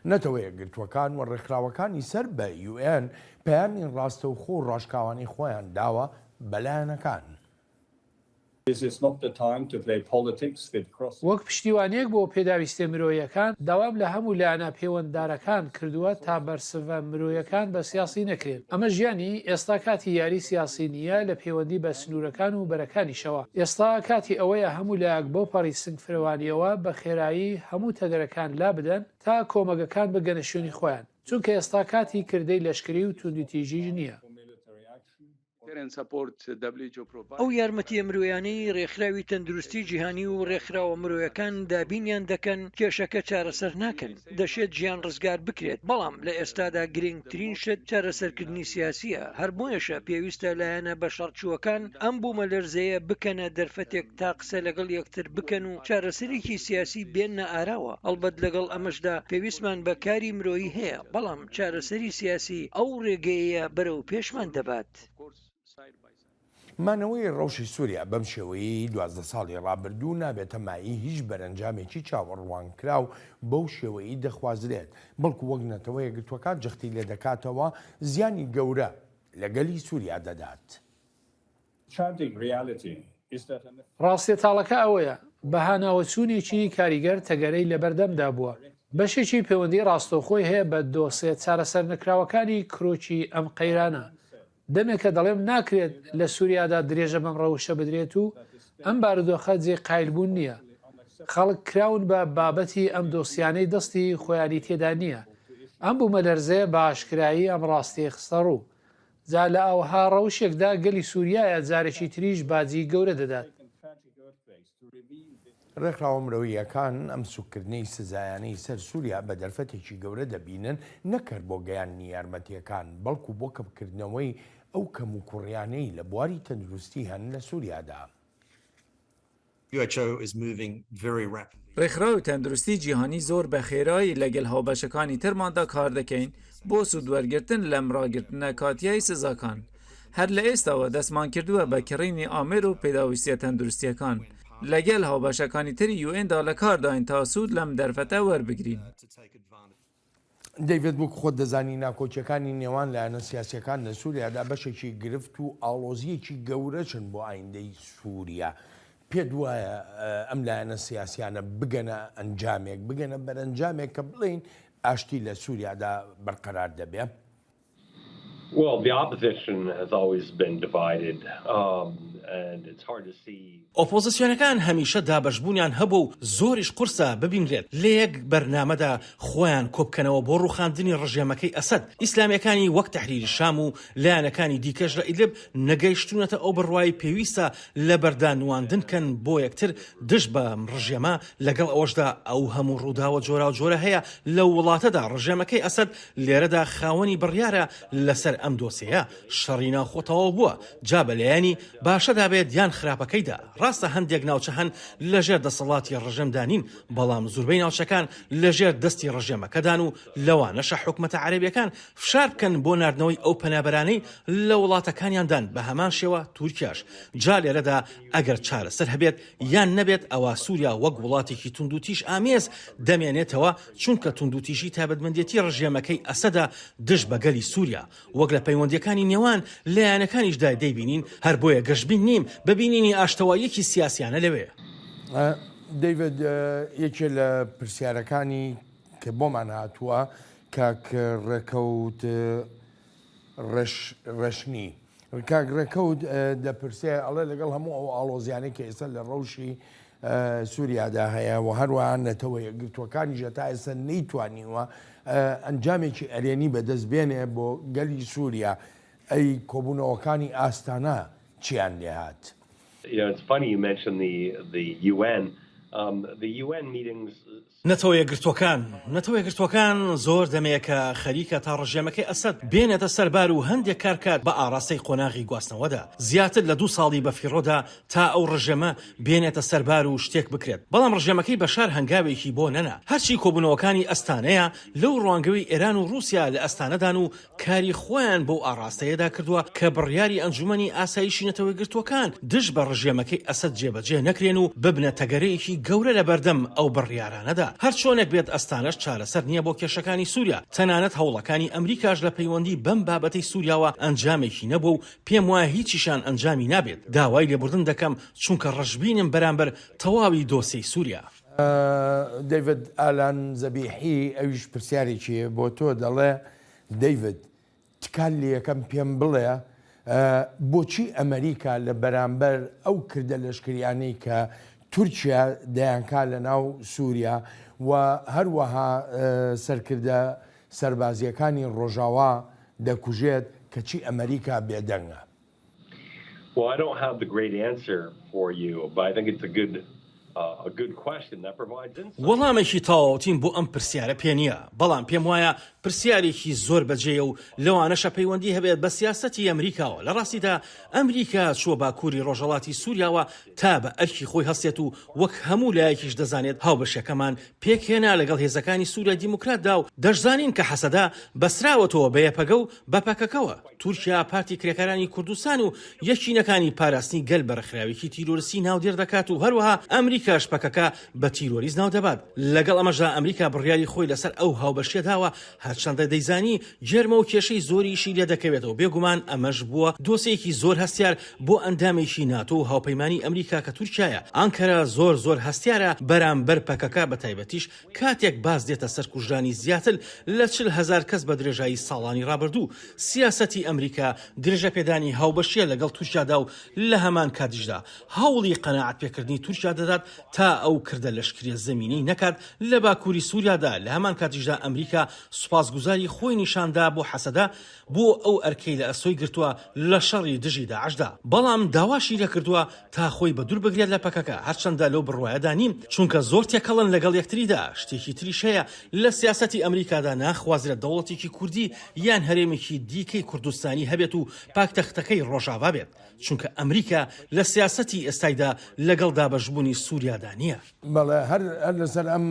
نەتەوە یەکگرتووەکان و ڕێکخراوەکانی سەر بە یوئێن پەیامی ڕاستەوخۆ و ڕاشکاوانەی خۆیان داوە بە لایەنەکان. وەک پشتیوانییەک بۆ پێداویستیە مرۆیەکان، داوام لە هەموو لایەنە پێوەنددارەکان کردووە تا بەرسڤە مرۆیەکان بە سیاسی نەکرێن. ئەمە ژیانی، ئێستا کاتی یاری سیاسی نییە لە پێوەندی بە سنوورەکان و بەرەکانیشەوە. ئێستا کاتی ئەوەیە هەموو لایەک بەوپەڕی سنگفرەوانییەوە بە خێرایی هەموو تەگەرەکان لابدەن تا کۆمەگەکان بگەنە شوێنی خۆیان. چونکە ئێستا کاتی کردەی لەشکری و توندوتیژیش نییە. ئەو یارمەتییە مرۆیانەی رێکخراوی تەندروستی جیهانی و رێکخراوە مرۆیەکان دابینیان دەکەن کێشەکە چارەسەر ناکەن، دەشێت ژیان رزگار بکرێت، بەڵام لە ئێستادا گرنگترین شت چارەسەرکردنی سیاسییە، هەر بۆیەشە پێویستە لایەنە بەشەڕچووەکان ئەم بوومەلەرزەیە بکەنە دەرفەتێک تا قسە لەگەڵ یەکتر بکەن و چارەسەرێکی سیاسی بێننە ئاراوە، ئەڵبەت لەگەڵ ئەمەشدا پێویستمان بە کاری مرۆیی هەیە، بەڵام چارەسەری سیاسی ئەو ڕێگەیەیە بەرەو پێشمان دەبات. مانەوەی ڕەوشی سووریا بەم شێوەیەی 12 ساڵی ڕابردوو نابێتە مایەی هیچ بەرەنجامێکی چاوەڕوانکراو بەو شێوەیەی دەخوازرێت، بەڵکو وەک نەتەوە یەکگرتووەکان جەختی لێدەکاتەوە زیانی گەورە لە گەلی سووریا دەدات. ڕاستیە تاڵەکە ئەوەیە، بەهاناوەچوونێکی کاریگەر تەگەرەی لەبەردەمدا بووە، بەشێکی پەیوەندی ڕاستەوخۆی هەیە بە دۆسێ چارەسەرنەکراوەکانی کرۆکی ئەم قەیرانە. دەمێکە دەڵێم ناکرێت لە سوریادا درێژە بەم ڕەوشە بدرێت و ئەم بارودۆخە جێی قایلبوون نییە. خەڵک کراون بە بابەتی ئەم دۆسیانەی دەستی خۆیانی تێدا نییە. ئەم بوومەلەرزەیە بە ئاشکرایی ئەم ڕاستیەی خستە ڕوو. جا لە ئاوەها ڕەوشێکدا گەلی سوریایە جارێکی تریش باجی گەورە دەدات. ڕێکخراوە مرۆییەکان ئەم سوککردنەی سزایانەی سەر سوریا بە دەرفەتێکی گەورە دەبینن نەک هەر بۆ گەیاندنی یارمەتییەکان، بەڵکو بۆ کەمکردنەوەی ئەو کەموکوڕیانەی لە بواری تەندروستی هەن لە سوریادا. ڕێکخراوی تەندروستی جیهانی زۆر بە خێرایی لەگەل هاوبەشەکانی ترماندا کاردەکەین بۆ سوودوەرگرتن لەم ڕاگرتنە کاتییەی سزاکان. هەر لە ئێستاوە دەستمان کردووە بە کڕینی ئامێر و پێداویستییە تەندروستییەکان. لەگەل هاوبەشەکانی تری یوئێندا لە کارداین تا سوود لەم دەرفەتە وەربگرین. دەیڤد وەک خۆت دەزانی ناکۆکیەکانی نێوان لایەنە سیاسیەکان لە سوریادا بەشێکی گرفت و ئاڵۆزیەکی گەورەشن بۆ ئایندەی سوریا. پێت وایە ئەم لایەنە سیاسیانە بگەنە ئەنجامێک، بگەنە بەرەنجامێک کە بڵێین ئاشتی لە سوریادا بەرقەرار دەبێ؟ Well, the opposition has always been divided, um, and it's hard to see. ئۆپۆزسیۆنەکان هەمیشە دابەشبوونیان هەبووە و زۆریش قورسە ببینرێت لە یەک بەرنامەدا خۆیان کۆبکەنەوە بۆ ڕووخاندنی ڕژێمەکەی ئەسەد، ئیسلامییەکانی وەک تەحریر شام و لایەنەکانی دیکەش لە ئیدلب نەگەیشتوونەتە ئەو بڕوایەی پێویستە لەبەردا نواندن کەن بۆ یەکتر دژ بەم ڕژێمە، لەگەڵ ئەوەشدا ئەو هەموو ڕووداوە جۆراوجۆرە هەیە لەو وڵاتەدا ڕژێمەکەی ئەسەد لێرەدا خاوەنی بڕیارە لەسەر ئەم دۆسێیە، شەڕی ناوخۆ تەواو بووە، جا بە لایەنی باشەدا بێت یان خراپەکەیدا، ڕاستە هەندێک ناوچە هەن لەژێر دەسەڵاتی ڕژێمدا نین، بەڵام زوربەی ناوچەکان لەژێر دەستی ڕژێمەکەدان و لەوانەشە حکومەتە عەرەبیەکان فشار بکەن بۆ ناردنەوەی ئەو پەنابەرانەی لە وڵاتەکانیاندان بە هەمان شێوە تورکیاش، جا لێرەدا ئەگەر چارەسەر هەبێت یان نەبێت ئەوا سوریا وەک وڵاتێکی توندوتیژ ئامێز دەمێنێتەوە، چونکە توندوتیژی تایبەتمەندێتی ڕژێمەکەی ئەسەدە دژ بە گەلی سوریا، وەک لە پەیوەندییەکانی نێوان لایەنەکانیشدا دەیبینین، هەر بۆیە گەشبین نیم بە بینینی ئاشتەواییەکی سیاسیانە لەوێ. دەیڤد، یەکێ لە پرسیارەکانی کە بۆمان هاتووە کاک ڕێکەوت ڕێش ڕێشنی کاک ڕێکەوت دەپرسێ ئەڵێ لەگەڵ هەموو ئەو ئاڵۆزیانەی کە ئێستا لە ڕەوشی سووریادا هەیە و هەروەها نەتەوە یەکگرتووەکانیش تا ئێستا نەیتوانیوە ئەنجامێکی ئەرێنی بەدەست بێنێ بۆ گەلی سووریا ئەی کۆبوونەوەکانی ئاستانە چیان لێهات؟ You know, it's funny you mentioned the the UN. Um, the UN meetings نەتەوە یەکگرتووەکان، نەتەوە یەکگرتووەکان زۆر دەمێکە خەریکە تا ڕژێمەکەی ئەسەد بێنێتە سەر بار و هەندێک کار بکات بە ئاڕاستەی قۆناغی گواستنەوەدا، زیاتر لە دوو ساڵی بەفیڕۆدا تا ئەو ڕژێمە بێنێتە سەر بار و شتێک بکرێت، بەڵام ڕژێمەکەی بەشار هەنگاوێکی بۆ نەنا. هەرچی کۆبوونەوەکانی ئەستانەیە لەو ڕوانگەوەی ئێران و ڕووسیا لە ئەستانەدان و کاری خۆیان بەو ئاڕاستەیەدا کردووە کە بڕیاری ئەنجومەنی ئاسایشی نەتەوەیەکگرتووەکان دژ بە ڕژێمەکەی ئەسەد جێبەجێ نەکرێن و ببنە تەگەرەیەکی گەورە لەبەردەم ئەو بڕیارانەدا. هەرچۆنێک بێت ئەستانەش چارەسەر نییە بۆ کێشەکانی سوریا، تەنانەت هەوڵەکانی ئەمریکاش لە پەیوەندی بەم بابەتەی سوریاوە ئەنجامێکی نەبووە و پێم وایە هیچیشان ئەنجامی نابێت. داوای لێبوردن دەکەم چونکە ڕەشبینم بەرامبەر تەواوی دۆسێی سوریا. دەیڤد ئالان زەبیحی ئەویش پرسیارێکی هەیە بۆ تۆ دەڵێ دەیڤد تکات لەکەم پێم بڵێ بۆچی ئەمریکا لە بەرامبەر ئەو کردە لەشکریانەی کە تورکیا دەیانکا لە ناو سووریا و هەروەها سەرکردە سەربازیەکانی ڕۆژاوا دەکوژێت کەچی ئەمریکا بێدەنگە؟ Well, I don't have the great answer for you, but I think it's a good uh, a good question that provides insight. وەڵامێکی تەواوەتیم بۆ ئەم پرسیارە پێ نییە، بەڵام پێم وایە پرسیارێکی زۆر بەجێیە و لەوانەشە پەیوەندی هەبێت بە سیاسەتی ئەمریکاوە. لە ڕاستیدا ئەمریکا چووە باکووری ڕۆژهەڵاتی سووریاوە تا بە ئەرکی خۆی هەستێت و وەک هەموو لایەکیش دەزانێت هاوبەشیەکەمان پێکهێنا لەگەڵ هێزەکانی سووریای دیموکراتدا و دەشزانین کە هەسەدە بەستراوەتەوە بە یەپەگە و بە پەکەکەوە. تورکیا پارتی کرێکارانی کوردستان و یەکینەکانی پاراستنی گەل بە ڕێکخراوێکی تیرۆرستی ناودێر دەکات و هەروەها ئەمریکاش پەکەکە بە تیرۆریست ناودەبات. لەگەڵ ئەمەشدا ئەمریکا بڕیاری خۆی لەسەر ئەو هاوبەشیە داوە هەرچەندە دەیزانی گێرمە و کێشەی زۆریشی لێدەکەوێتەوە بێگومان ئەمەش بووە دۆسێیەکی زۆر هەستیار بۆ ئەندامێکی ناتۆ و هاوپەیمانی ئەمریکا کە تورکیایە. ئانکەرە زۆر زۆر هەستیارە بەرامبەر پەکەکە بەتایبەتیش کاتێک باس دێتە سەر کوژرانی زیاتر لە 40 هەزار کەس بە درێژایی ساڵانی ڕابردوو، سیاسەتی ئەمریکا درێژەپێدانی هاوبەشییە لەگەڵ تورکیادا و لە هەمان کاتیشدا هەوڵی قەناعەتپێکردنی تورکیا دەدات. تا ئەو کردە لەشکریە زەمینیەی نەکات لە باکوری سوریادا، لە هەمان کاتیشدا ئەمریکا سوپاسگوزاری خۆی نیشاندا بۆ هەسەدە بۆ ئەو ئەرکەی لە ئەستۆی گرتووە لە شەڕی دژی داعشدا، بەڵام داواشی لێکردووە تا خۆی بەدوور بگرێت لە پەکەکە، هەرچەندە لەو بڕوایەدا نیم، چونکە زۆر تێکەڵن لەگەڵ یەکتریدا، شتێکی تریش هەیە لە سیاسەتی ئەمریکادا ناخوازرێت دەوڵەتێکی کوردی یان هەرێمێکی دیکەی کوردستانی هەبێت و پاکتەختەکەی ڕۆژاڤا بێت، چونکە ئەمریکا لە سیاسەتی ئێستایدا لەگەڵ دابەشبوونی سوریادا نییە. بەڵێ هەر هەر لەسەر ئەم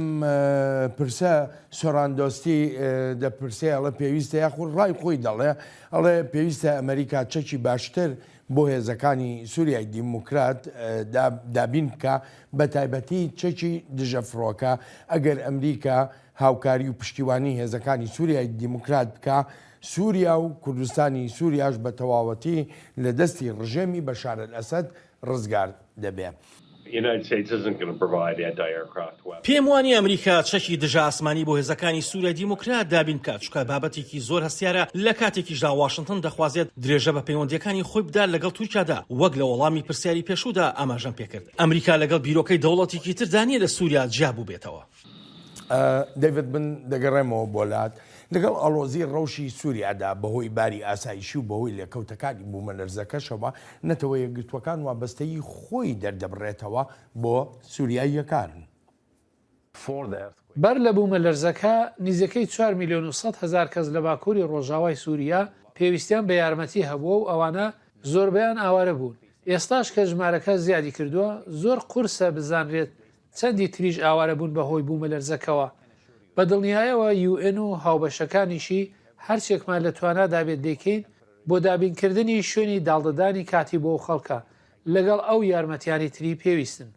پرسە سۆران دۆستی دەپرسێ ئەڵێ پێویستە یاخود ڕای خۆی دەڵێ ئەڵێ پێویستە ئەمریکا چەکی باشتر بۆ هێزەکانی سوریای دیموکرات دابین بکا بە تایبەتی چەکی دژە فڕۆکە ئەگەر ئەمریکا هاوکاری و پشتیوانی هێزەکانی سوریای دیموکرات بکا سوریا و کوردستانی سوریاش بە تەواوەتی لە دەستی ڕژێمی بەشار ئەلئەسەد ڕزگار دەبێ. پێم وانیە ئەمریکا چەکی دژە ئاسمانی بۆ هێزەکانی سوریای دیموکرات دابین بکات، چونکە بابەتێکی زۆر هەستیارە، لە کاتێکیشدا واشنتن دەخوازێت درێژە بە پەیوەندییەکانی خۆی بدات لەگەڵ تورکیادا، وەک لە وەڵامی پرسیاری پێشوودا ئاماژەم پێکرد، ئەمریکا لەگەڵ بیرۆکەی دەوڵەتێکی تردا نیە لە سوریا جیا بووبێتەوە. دەیڤد من دەگەڕێمەوە بۆ لات، لەگەڵ ئاڵۆزی ڕەوشی سوریادا بەهۆی باری ئاسایشی و بەهۆی لێکەوتەکانی بوومەلەرزەکەشەوە، نەتەوە یەکگرتووەکان وابەستەیی خۆی دەردەبڕێتەوە بۆ سوریاییەکان. بەر لە بوومەلەرزەکە، نزیکەی 4,100,000 کەس لە باکووری ڕۆژاوای سووریا پێویستیان بە یارمەتی هەبووە و ئەوانە زۆربەیان ئاوارە بوون. ئێستاش کە ژمارەکە زیادی کردووە، زۆر قورسە بزانرێت چەندی تریش ئاوارە بوون بە هۆی بوومەلەرزەکەوە. بە دڵنیایەوە یوئێن و هاوبەشەکانیشی هەرچێکمان لە توانادا بێت دەیکەین بۆ دابینکردنی شوێنی داڵدەدانی کاتی بۆ ئەو خەڵکە، لەگەڵ ئەو یارمەتیانەی تری پێویستن.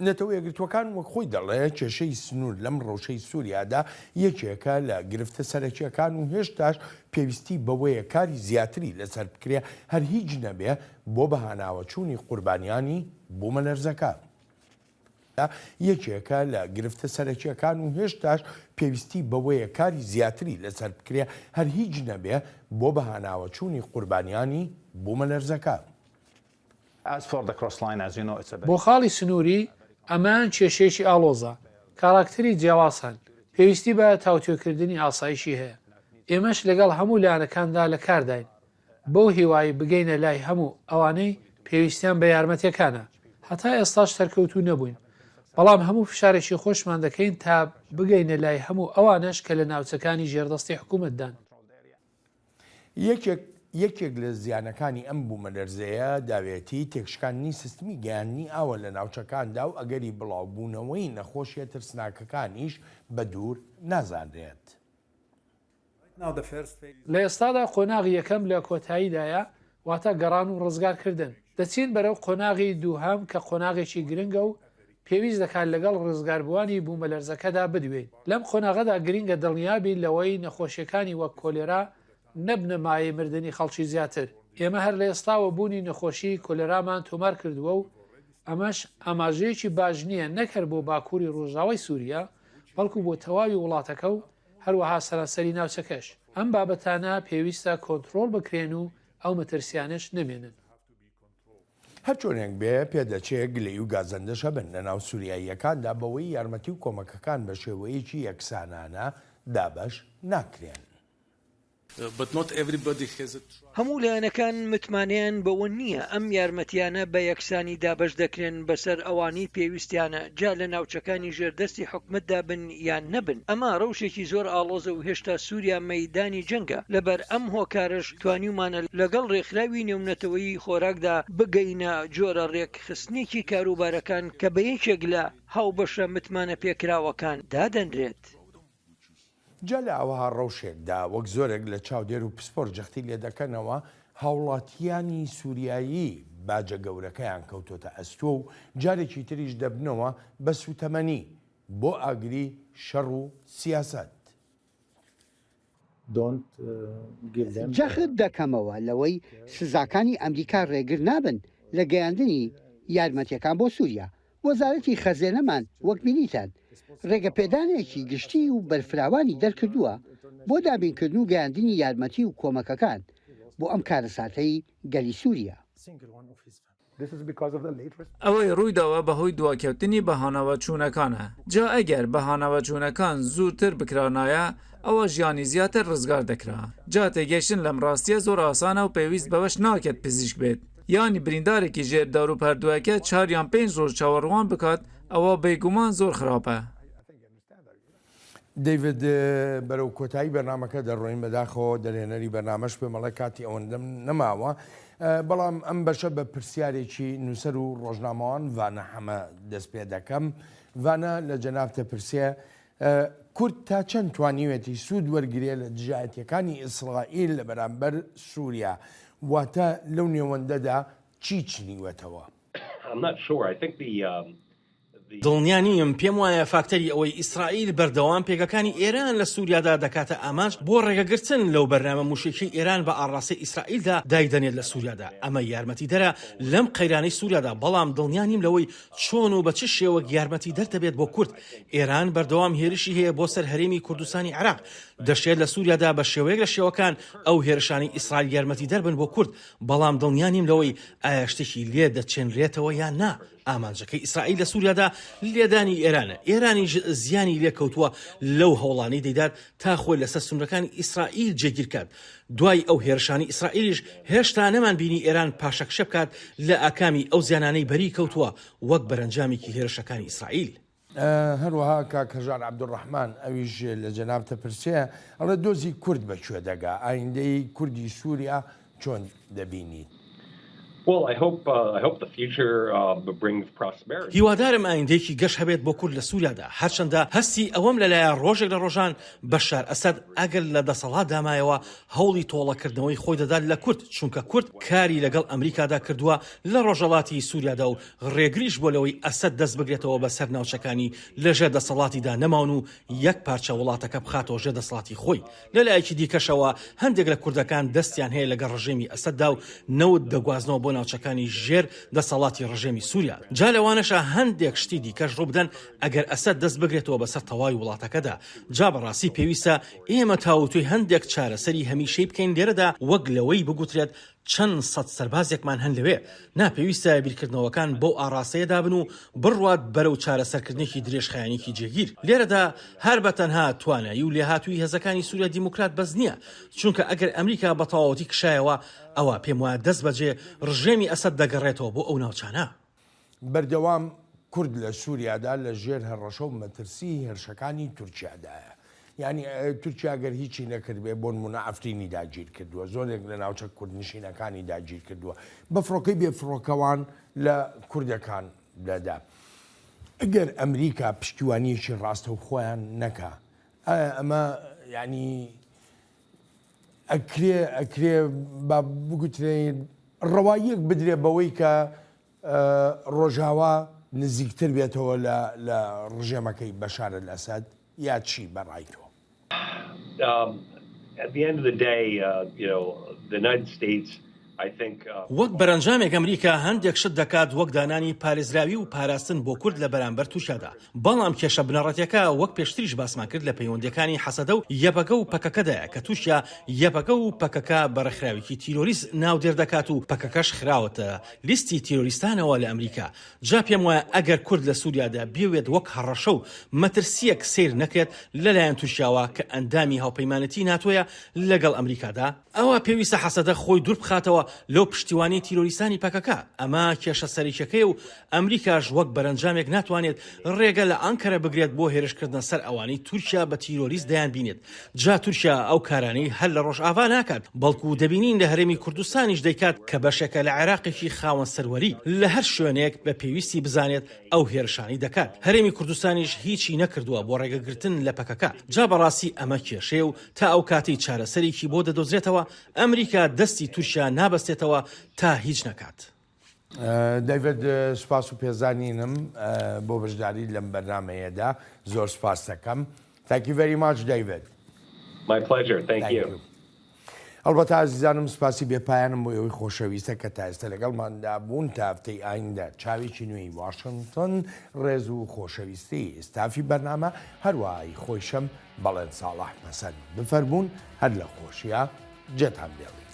نەتەوە یەکگرتووەکان وەک خۆی دەڵێ کێشەی سنوور لەم ڕەوشەی سووریادا یەکێکە لە گرفتە سەرەکییەکان و هێشتاش پێویستی بەوەیە کاری زیاتری لەسەر بکرێ هەر هیچ نەبێ بۆ بەهاناوەچوونی قوربانیانی بوومەلەرزەکە یەکێکە لە گرفتە سەرەکییەکان و هێشتاش پێویستی بەوەیە کاری زیاتری لەسەر بکرێ هەر هیچ نەبێ بۆ بەهاناوەچوونی قوربانیانی بوومەلەرزەکە. بۆ خاڵی سنووری، ئەمەیان کێشەیەکی ئاڵۆزە، کاراکتەری جیاواز هەن، پێویستی بە تاوتوێکردنی ئاسایشی هەیە، ئێمەش لەگەڵ هەموو لایەنەکاندا لە کارداین، بەو هیوایەی بگەینە لای هەموو ئەوانەی پێویستیان بە یارمەتیەکانە، هەتا ئێستاش سەرکەوتوو نەبووین، بەڵام هەموو فشارێکی خۆشمان دەکەین تا بگەینە لای هەموو ئەوانەش کە لە ناوچەکانی ژێردەستی حکومەتدان. یەکێک یەکێک لە زیانەکانی ئەم بوومەلەرزەیە داوێتی تێکشکاندنی سیستمی گەیاندنی ئاوە لە ناوچەکاندا و ئەگەری بڵاوبوونەوەی نەخۆشیە ترسناکەکانیش بەدوور نازانرێت. لە ئێستادا قۆناغی یەکەم لە کۆتاییدایە، واتە گەڕان و ڕزگارکردن. دەچین بەرەو قۆناغی دووهەم کە قۆناغێکی گرنگە و پێویست دەکات لەگەڵ ڕزگاربووانی بوومەلەرزەکەدا بدوێین. لەم قۆناغەدا گرنگە دڵنیابین لەوەی نەخۆشیەکانی وەک کۆلێرا نەبنە مایەی مردنی خەڵکی زیاتر. ئێمە هەر لە ئێستاوە بوونی نەخۆشیی کۆلێرامان تۆمار کردووە و ئەمەش ئاماژەیەکی باش نییە نەک هەر بۆ باکووری ڕۆژاوای سووریا بەڵکو بۆ تەواوی وڵاتەکە و هەروەها سەرانسەری ناوچەکەش. ئەم بابەتانە پێویستە کۆنترۆڵ بکرێن و ئەو مەترسیانەش نەمێنن. هەرچۆنێک بێ، پێدەچێ گلەیی و گازەندەش هەبن لەناو سوریاییەکاندا بەوەی یارمەتی و کۆمەکەکان بە شێوەیەکی یەکسانانە دابەش ناکرێن. هەموو لایەنەکان متمانەیان بەوە نییە ئەم یارمەتییانە بە یەکسانی دابەش دەکرێن بەسەر ئەوانەی پێویستیانە جا لە ناوچەکانی ژێر دەستی حکومەتدا بن یان نەبن. ئەمە ڕەوشێکی زۆر ئاڵۆزە و هێشتا سووریا مەیدانی جەنگە، لەبەر ئەم هۆکارەش توانیومانە لەگەڵ ڕێکخراوی نێونەتەوەیی خۆراکدا بگەینە جۆرە ڕێکخستنێکی کاروبارەکان کە بە یەکێک لە هاوبەشە متمانەپێکراوەکان دادەنرێت. جا لە ئاوەها ڕەوشێکدا وەک زۆرێک لە چاودێر و پسپۆر جەختی لێدەکەنەوە، هاوڵاتیانی سوریایی باجە گەورەکەیان کەوتۆتە ئەستۆ و جارێکی تریش دەبنەوە بە سوتەمەنی بۆ ئاگری شەڕ و سیاسەت. جەخت دەکەمەوە لەوەی سزاکانی ئەمریکا ڕێگر نابن لە گەیاندنی یارمەتیەکان بۆ سوریا، وەزارەتی خەزێنەمان وەک بینیتان ڕێگەپێدانێکی گشتی و بەرفراوانی دەرکردووە بۆ دابینکردن و گەیاندنی یارمەتی و کۆمەکەکان بۆ ئەم کارەساتەی گەلی سوریا. ئەوەی ڕوویداوە بەهۆی دواکەوتنی بەهاناوەچوونەکانە، جا ئەگەر بەهاناوەچوونەکان زووتر بکرانایە ئەوا ژیانی زیاتر ڕزگار دەکرا. جا تێگەیشتن لەم ڕاستیە زۆر ئاسانە و پێویست بەوەش ناکات پزیشک بێت. یانی بریندارێکی ژێر داروپەردووەکە چار یان پێنج ڕۆژ چاوەڕوان بکات ئەوا بێگومان زۆر خراپە. دەیڤد، بەرەو کۆتایی بەرنامەکە دەڕۆین، بەداخەوە دەرهێنەری بەرنامەش پێم ئەڵێ کاتی ئەوەندەم نەماوە، بەڵام ئەم بەشە بە پرسیارێکی نووسەر و ڕۆژنامەوان ڤانە حەمە دەست پێ دەکەم. ڤانە لە جەنابت دەپرسێ، کورد تا چەند توانیوێتی سوود وەرگرێ لە دژایەتییەکانی ئیسرائیل لە بەرامبەر سووریا، واتە لەو نێوەندەدا چی چنیوەتەوە؟ دڵنیا نیم، پێم وایە فاکتەری ئەوەی ئیسرائیل بەردەوام پێگەکانی ئێران لە سوریادا دەکاتە ئامانج بۆ ڕێگەگرتن لەو بەرنامە موشەکیەی ئێران بە ئاڕاستەی ئیسرائیلدا دایدەنێت لە سوریادا، ئەمە یارمەتیدەرە لەم قەیرانەی سوریادا، بەڵام دڵنیا نیم لەوەی چۆن و بە چ شێوەک یارمەتیدەر دەبێت بۆ کورد. ئێران بەردەوام هێرشی هەیە بۆ سەر هەرێمی کوردستانی عێراق، دەشێت لە سوریادا بە شێوەیەک لە شێوەکان ئەو هێرشانەی ئیسرائیل یارمەتیدەر بن بۆ کورد، بەڵام دڵنیا نیم لەوەی ئایا شتێکی لێ دەچێنرێتەوە یان نا. ئامانجەکەی ئیسرائیل لە سوریادا لێدانی ئێرانە، ئێرانیش زیانی لێکەوتووە لەو هەوڵانەی دەیدات تا خۆی لەسەر سنوورەکانی ئیسرائیل جێگیر کات، دوای ئەو هێرشانەی ئیسرائیلیش هێشتا نەمانبینی ئێران پاشەکشە بکات لە ئاکامی ئەو زیانانەی بەری کەوتووە وەک بەرەنجامێکی هێرشەکانی ئیسرائیل. هەروەها کاک هەژار عەبدولڕەحمان ئەویش لە جەنابت دەپرسێ، ئەڵێ دۆزی کورد بە کوێ دەگا؟ ئایندەی کوردی سووریا چۆن دەبینیت؟ هیوادارم ئایندەیەکی گەش هەبێت بۆ کورد لە سووریادا، هەرچەندە هەستی ئەوەم لەلایە ڕۆژێک لە ڕۆژان بەشار ئەسەد ئەگەر لە دەسەڵاتدا مایەوە هەوڵی تۆڵەکردنەوەی خۆی دەدات لە کورد، چونکە کورد کاری لەگەڵ ئەمریکادا کردووە لە ڕۆژهەڵاتی سووریادا و ڕێگریش بووە لەوەی ئەسەد دەست بگرێتەوە بەسەر ناوچەکانی لەژێر دەسەڵاتیدا نەماون و یەک پارچە وڵاتەکە بخاتەوە ژێر دەسەڵاتی خۆی. لەلایەکی دیکەشەوە هەندێک لە کوردەکان دەستیان هەیە لەگەڵ ڕژێمی ئەسەددا و نەوت دەگوازنەوە بۆ ناوچەکانی ژێر دەسەڵاتی ڕژێمی سووریا. جا لەوانەشە هەندێک شتی دیکەش ڕووبدەن ئەگەر ئەسەد دەست بگرێتەوە بەسەر تەواوی وڵاتەکەدا. جا بەڕاستی پێویستە ئێمە تاووتوێی هەندێک چارەسەری هەمیشەی بکەین لێرەدا وەک لەوەی بگوترێت چەند سەد سەربازێکمان هەن لەوێ، نا پێویستە بیرکردنەوەکان بەو ئاڕاستەیەدا بن و بڕوات بەرەو چارەسەرکردنێکی درێژخایەنێکی جێگیر. لێرەدا هەر بە تەنها توانایی و لێهاتوویی هێزەکانی سوریای دیموکرات بەس نییە، چونکە ئەگەر ئەمریکا بە تەواوەتی کشایەوە ئەوا پێموایە دەستبەجێ ڕژێمی ئەسەد دەگەڕێتەوە بۆ ئەو ناوچانە. بەردەوام کورد لە سوریادا لە ژێر هەڕەشە و مەترسیی هێرشەکانی تورکیادایە. یانی تورکیا گەر هیچی نەکردبێ بۆ نموونە عەفرینی داگیر کردووە، زۆرێک لە ناوچە کوردنشینەکانی داگیر کردووە، بە فڕۆکەی بێ فڕۆکەوان لە کوردەکان دەدا. ئەگەر ئەمریکا پشتیوانییەکی ڕاستەوخۆیان نەکا، ئایا ئەمە یانی ئەکرێ ئەکرێ با بگوترێ ڕەواییەک بدرێ بەوەی کە ڕۆژاوا نزیکتر بێتەوە لە لە ڕژێمەکەی بەشار ئەلئەسەد یا چی بە ڕای تۆ؟ وەک بەرەنجامێک ئەمریکا هەندێک شت دەکات وەک دانانی پارێزراوی و پاراستن بۆ کورد لە بەرامبەر تورکیادا، بەڵام کێشە بنەڕەتیەکە وەک پێشتریش باسمان کرد لە پەیوەندیەکانی حەسەدە و یەپەگە و پەکەکەدایە کە تورکیا یەپەگە و پەکەکە بە ڕێکخراوێکی تیرۆریست ناودێر دەکات و پەکەکەش خراوەتە لیستی تیرۆریستانەوە لە ئەمریکا جا پێم وایە ئەگەر کورد لە سوریادا بیەوێت وەک هەڕەشە و مەترسیەک سەیر نەکرێت لەلایەن تورکیاوە کە ئەندامی هاوپەیمانێتی ناتۆیە لەگەڵ ئەمریکادا ئەوا پێویستە حەسەدە خۆی دووربخاتەوە لەو پشتیوانی تیرۆریستانی پەکەکە، ئەمە کێشە سەرەکیەکەیە و ئەمریکاش وەک بەرەنجامێک ناتوانێت ڕێگە لە ئانکەرە بگرێت بۆ هێرشکردنە سەر ئەوانەی تورکیا بە تیرۆریست دەیانبینێت، جا تورکیا ئەو کارانەی هەر لە ڕۆژئاڤا ناکات، بەڵکو دەبینین لە هەرێمی کوردستانیش دەیکات کە بەشێکە لە عێراقێکی خاوەن سەروەری، لە هەر شوێنێک بە پێویستی بزانێت ئەو هێرشانەی دەکات، هەرێمی کوردستانیش هیچی نەکردووە بۆ ڕێگەگرتن لە پەکەکە، جا بەڕاستی ئەمە کێشەیە و تا ئەو کاتەی چارەسەرێکی بۆ دەدۆزرێتەوە، ئەمریکا دەستی تورکیا نابەستێتەوە تا هیچ نەکات. دەیڤد سوپاس و پێزانینم بۆ بەشداریت لەم بەرنامەیەدا زۆر سوپاست دەکەم. Thank you very much David. My pleasure. Thank you. هەڵبەتە ئازیزانم سوپاسی بێ پایانم بۆ ئێوەی خۆشەویستە کە تا ئێستا لەگەڵماندا بوون تا هەفتەی ئایندە چاوێکی نوێی واشنتن ڕێز و خۆشەویستی ستافی بەرنامە هەروەها ی خۆیشم بەڵێن ساڵح پەسەند بفەرموون هەر لە خۆشیا جێتان بێڵین.